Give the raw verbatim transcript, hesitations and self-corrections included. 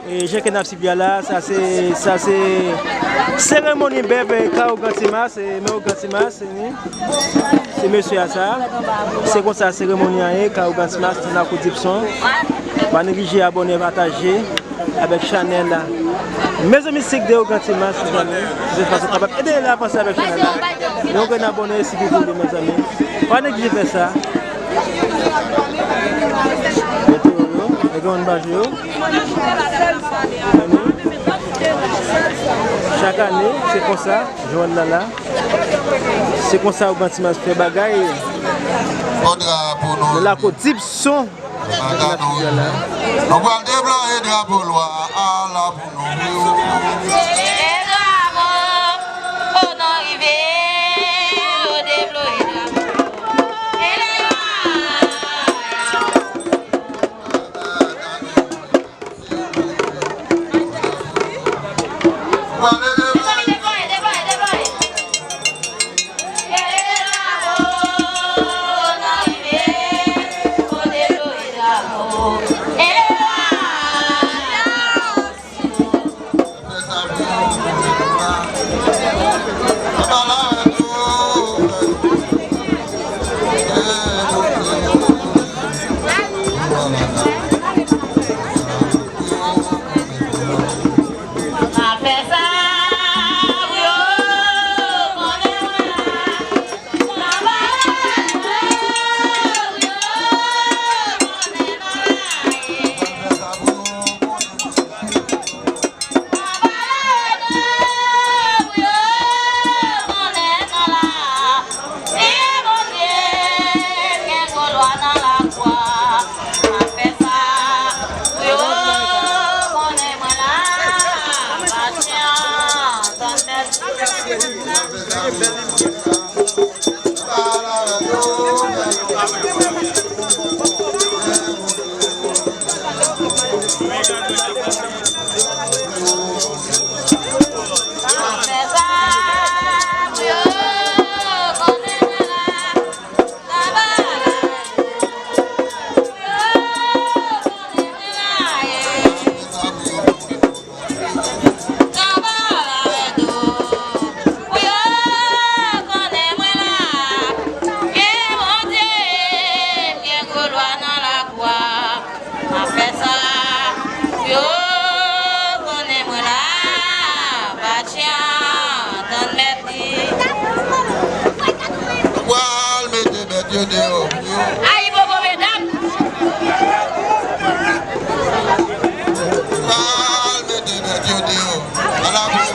E jan ke n ap swiv li a la, sa se, sa se seremoni bèf, e, Kawou Grantimas, e, men Grantimas, se ni, se mesye a sa. Se konsa seremoni a ye, Kawou Grantimas, nan Lakou Dipson. Pa neglije abòne, pataje avèk chanèl la. Mezanmi, Sik de Grantimas, mezanmi, se fason kapab ede l avanse avèk chanèl la. Nou gen abòne, si ki koule, mezanmi. Pa neglije fè sa. Mete yo, yo, e gen moun pa jwe yo. Chak ane, se konsa, Joel la la. Se konsa Kawou Grantimas fè bagay. Nan Lakou Dipson. Nou pral deplore drapo lwa a la pou nou. E drapo, o non rive, o deplore drapo. E lè